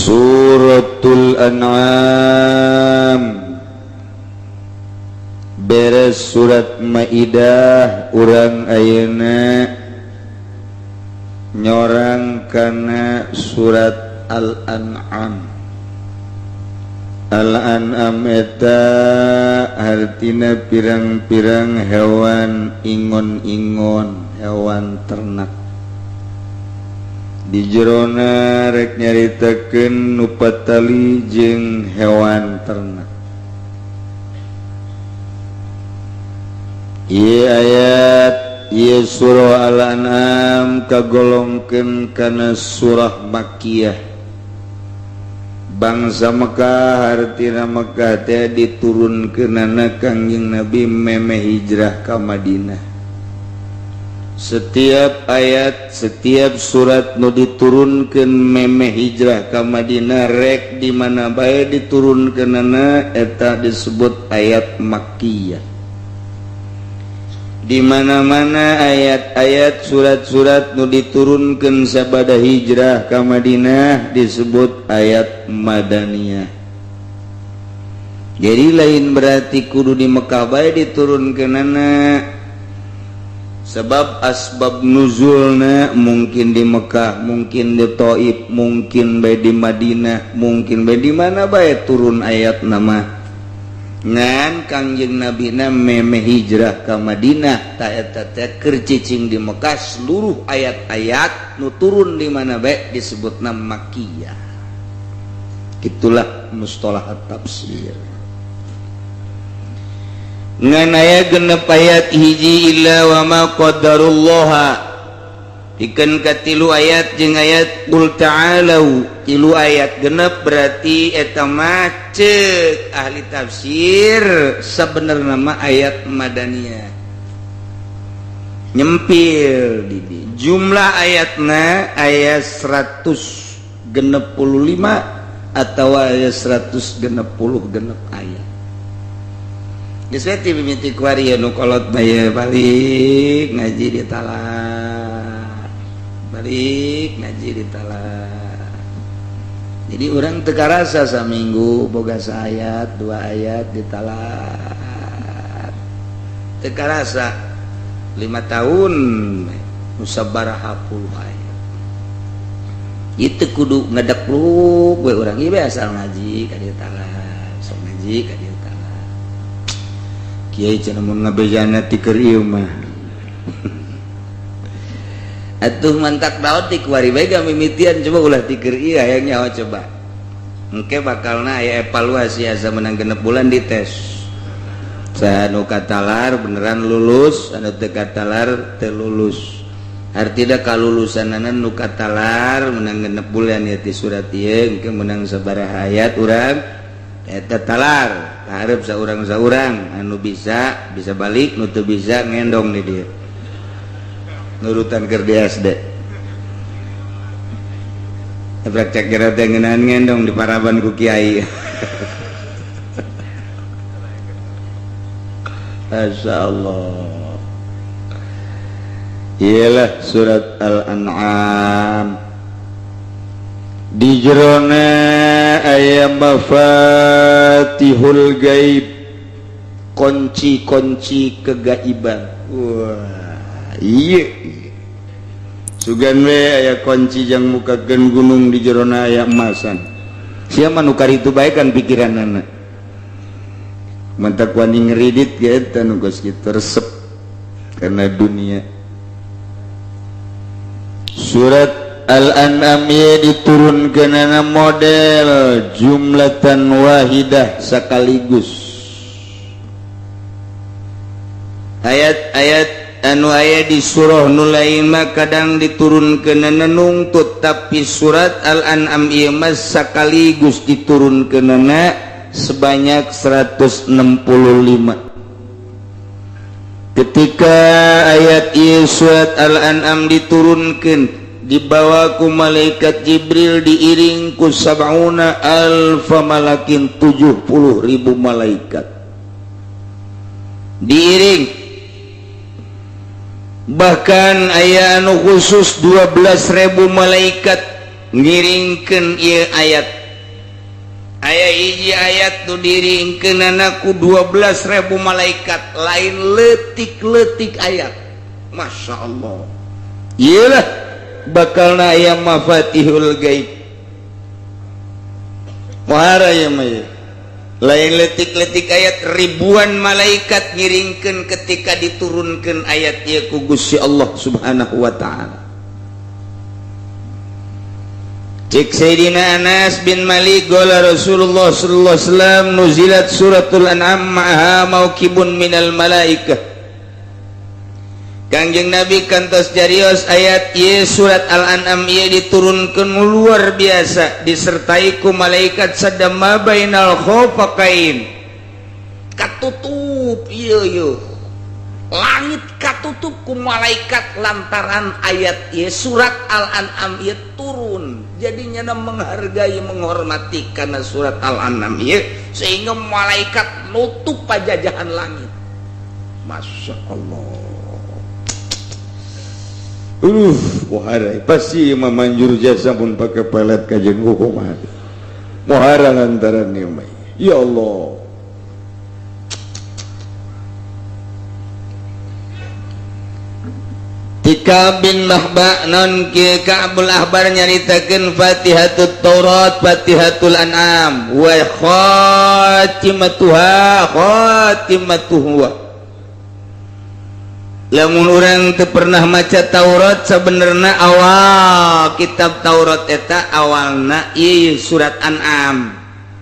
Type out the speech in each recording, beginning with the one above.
Suratul An'am. Beres surat Maidah, urang ayeuna nyorang kana surat Al-An'am. Al-An'am eta hartina pirang-pirang hewan ingon-ingon, hewan ternak. Di jerona rek nyaritakeun nu patali jeung hewan ternak. Ieu ayat, ieu surah Al-An'am kagolongkeun kana surah Makkiyah, bangsa Mekah. Hartina Mekah teh diturunkeunana Kangjeng Nabi memeh hijrah ka Madinah. Setiap ayat, setiap surat nu diturunkan memeh hijrah ka Madinah, rek di mana bae diturunkeunana, eta disebut ayat Makkiyah. Di mana-mana ayat-ayat, surat-surat nu diturunkan sabada hijrah ka Madinah disebut ayat Madaniyah. Jadi lain berarti kudu di Mekah bae diturunkeunana, sebab asbab nuzulna mungkin di Mekah, mungkin di Taif, mungkin bae di Madinah, mungkin bae di mana bae turun ayat nama. Ngan Kangjeng Nabi na memeh hijrah ka Madinah, ta eta teh keur cicing di Mekah. Seluruh ayat-ayat nu turun di mana bae disebutna Makkiyah. Itulah mustalahat tafsir. Ngan aya 6 ayat, hiji illa wa ma qadarullaha Ikan katilu ayat jeung ayat qul ta'alau, tilu ayat genep. Berarti eta mah ceuk ahli tafsir sebenarnya nama ayat Madaniyah, nyempil di jumlah ayatna ayat 165 atau ayat 166 ayat. Geus we ti mimiti kuari nu kolot bae balik ngaji di talar, balik ngaji di talar. Jadi orang teu karasa saminggu boga ayat, dua ayat di talar. Teu karasa 5 tahun musabaraha puluh ayat. Itu kudu ngedekluk we urang ieu asal ngaji ka dieu talar, sok ngaji ka dieu talar. Kiai cenah mun ngabejana ti keur ieu mah. Atuh mantak daun ti kuari bae mimitian, coba ulah ti keur ieu, hayang nyaho coba. Engke bakalna aya evaluasi, asa menang 6 bulan dites. Saha nu katalar beneran lulus, anu teu katalar teu lulus. Artina kalulusanana nu katalar menang 6 bulan ya ti surat ieu, engke menang sabaraha ayat urang eta talar. Hareup saurang-saurang, anu bisa bisa balik, nu teu bisa ngendong di dieu nurutan keur di SD. Praktek kira teh ngeunaan ngendong di paraban ku kiai. Masya Allah. Iyalah surat Al-An'am, di jerona aya mafatihul gaib, kunci-kunci kegaiban. Wah, iya, sugan we aya kunci jang mukakeun gunung, di jerona aya emasan. Siapa nu itu bae kan pikiranana, mantak wani ngeridit ge eta nu geus kitu resep karena dunia. Surat Al-An'am ieu diturunkeunana model jumlatan wahidah, sekaligus. Ayat-ayat anu aya di surah nu lain mah kadang diturunkeunana nungtut, tapi surat Al-An'am ieu mah sekaligus diturunkeunana sebanyak 165. Ketika ayat ieu, surat Al-An'am diturunkan, dibawa ku malaikat Jibril, diiring ku sab'una alfa malakin, 70.000 malaikat diiring. Bahkan aya anu khusus 12.000 malaikat. Ngiringkeun ieu ayat, aya hiji ayat nu diringkeunana ku 12.000 malaikat, lain letik-letik ayat. Masya Allah, iyalah bakal na aya mafatihul gaib. Muhara ya mah ya. Lain letik-letik ayat, ribuan malaikat ngiringkeun ketika diturunkan ayat ieu ku Gusti Allah Subhanahu wa taala. Cek Sayyidina Anas bin Malik, qala Rasulullah sallallahu alaihi wasallam, nuzilat suratul An'am ma'aha maukibun minal malaikah. Kangjeng Nabi kantos jarios ayat ieu, surat Al-An'am ieu diturunkeun luar biasa disertai ku malaikat sadama bainal khafaqain, katutup ieu ieu langit, katutup ku malaikat lantaran ayat ieu, surat Al-An'am ieu turun. Jadinya menghargai, menghormati karena surat Al-An'am ieu sehingga malaikat nutup pajajahan langit. Masya Allah. Wahara pasti mah manjur jasa pun pakai pelet kajian hukuman muhara lantaran ieu mah. Ya Allah. Tika bin Mahba non ki Ka'bul Ahbar nyaritakeun Fatihatut Taurat, Fatihatul An'am wa khatimatuha khatimatuhu. Lamun urang teu pernah maca Taurat, sebenarnya awal kitab Taurat eta awalna ieu surat An'am,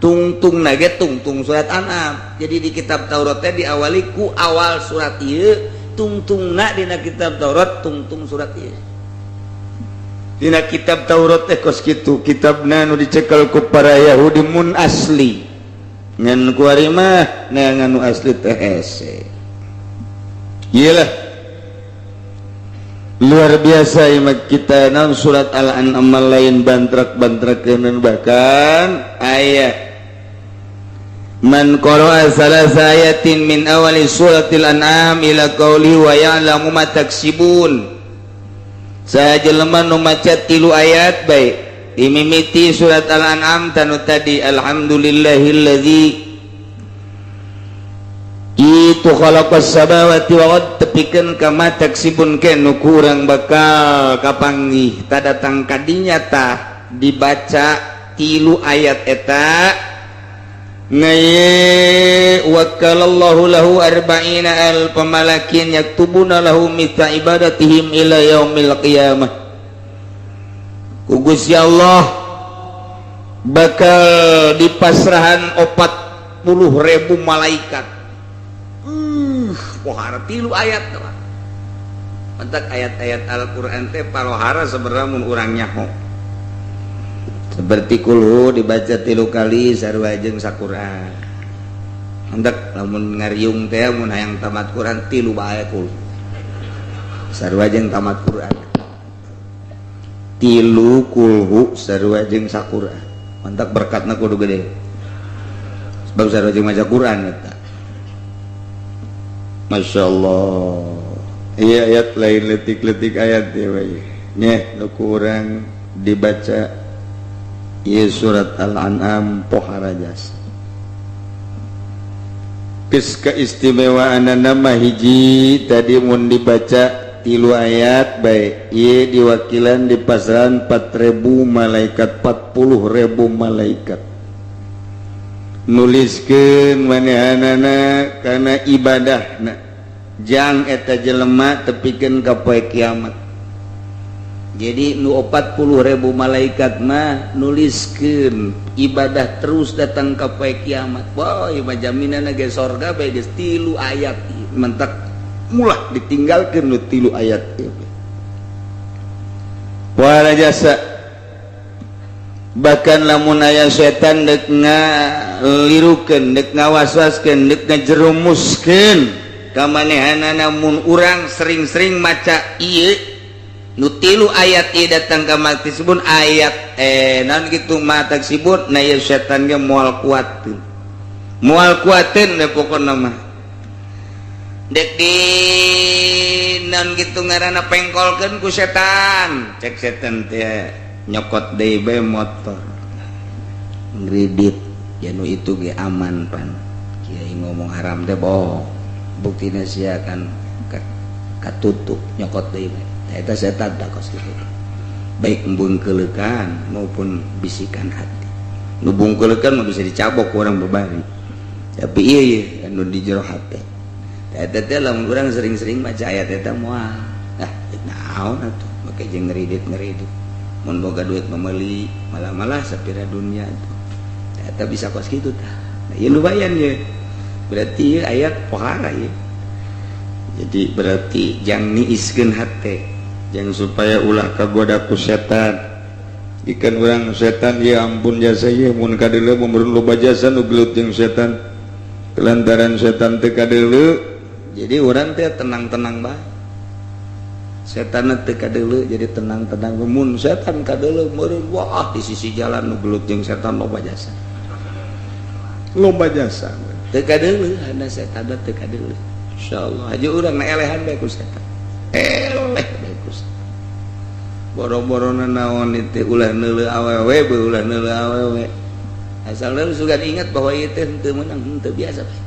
tungtung nage tungtung surat An'am. Jadi di kitab Taurat teh diawali ku awal surat ieu, tungtungna dina kitab Taurat tungtung surat ieu. Dina kitab Taurat teh kos kitu, kitabna nu dicekel ku para Yahudi mun asli, ngan kuari mah neangan nu asli teh hese. Iyalah luar biasa ieu kita naon surat Al-An'am lain bantrak-bantrakeun, bahkan aya man qara'a salasa ayatin min awali suratil An'am ila qawli wa ya'lamu ma taksibun. Saha jelema nu maca tilu ayat bae dimimiti surat Al-An'am tanu tadi, alhamdulillahillazi itu khalaqas samawati wal ard tepikeun ka ma taksibun, ke nu kurang bakal kapanggih tadatang kadinya. Tah, dibaca tilu ayat eta ngaye wakalallahu lahu arba'ina alf malakin yaktubuna lahu mithla ibadatihim ila yaumil qiyamah. Ku Gusti Allah bakal dipasrahan 40.000 malaikat. Pohara tilu ayat. Mentak ayat-ayat Al-Qur'an teh palohara sebenarnya mun urang nyaho. Seperti kulhu dibaca tilu kali sarua jeung saquran. Hendak lamun ngariung teh mun hayang tamat Quran tilu bae kul. Sarua jeung tamat Quran. Tilu kulhu sarua jeung saquran. Mantak berkatna kudu gede. Sebab sarua jeung maca Quran eta. Masya Allah. Iya, ayat lain letik-letik ayat ya bae. Nyeh nu kurang dibaca ieu surat Al-An'am pohara jasa. Geus keistimewaan nama hiji tadi mun dibaca tilu ayat bae ieu diwakilan di pasaran 4000 malaikat, 40.000 malaikat nuliskeun manehanana kana ibadahna jang eta jelema tepikeun ka poe kiamat. Jadi nu 40.000 malaikat mah nuliskeun ibadah terus datang ka poe kiamat. Wah, ieu mah jaminanna ge sorga bae geus tilu ayat. Mentak mulah ditinggalkeun nu tilu ayat ieu. Wala jasa bahkan lamun aya setan dek ngalirukeun, dek ngawaswaskeun, dek ngajerumuskeun ka manehanana, mun urang sering-sering maca ieu nu tilu ayat ieu datang ka maksibun ayat naon kitu ma taksibun, na ieu setan ge moal kuateun, moal kuateun we pokona mah. Dek di naon kitu ngaranna pengkolkeun ku setan, cek setan teh. Nyokot deui bae motor. Ngridit ya nu itu ge aman pan. Kiai ngomong haram teh bohong. Buktina sia kan katutup nyokot deui bae. Eta setan tak kos kitu. Baik embung keleukan maupun bisikan hati. Nu bungkeleukan mah bisa dicabok ku urang babari. Tapi iya iya anu di jero hati. Eta teh lamun urang sering-sering maca ayat eta moal. Ah, naon atuh make jeung ngeridit-ngeridit. Mun boga duit meuli, malah-malah sapira dunia tuh. Eta bisa kos kitu tah. Nah, ieu lumayan ye. Berarti ieu ayat pohara ye. Jadi berarti jang niiskeun hate, jang supaya ulah kagoda ku setan. Ikan urang setan ya ampun jasa ye mun kadeuleu mun loba jasa nu gelut jeung setan. Kelantaran setan teu kadeuleu, jadi urang teh tenang-tenang bae. Setan teu kadeuleu jadi tenang-tenang. Mun setan kadeuleu meureun wah di sisi jalan nu gelut jeung setan loba jasa. Loba jasa. Teu kadeuleu hana setan teu kadeuleu. Insyaallah aja urang na elehan bae ku setan. Eleh bae ku setan. Boro-borona naon itu ulah neuleuh awewe beuh ulah neuleuh awewe. Asal lu sugan ingat bahwa ieu teh henteu meunang henteu biasa bae.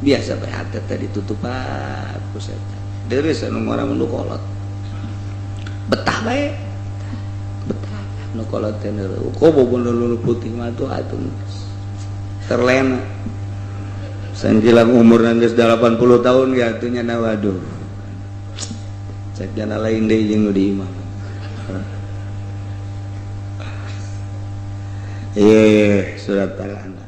Biasa bae hate teh ditutupan ku setan. Deureuh anu ngora nu kolot. Betah bae. Betah nu kolot teh neuleuh. Kobo nu putih mah tuh atuh terlena. Sanjilang umur geus 80 tahun ya atuh nya waduh. Cek jana lain deui jeung nu di imah. Surat Al-An'am.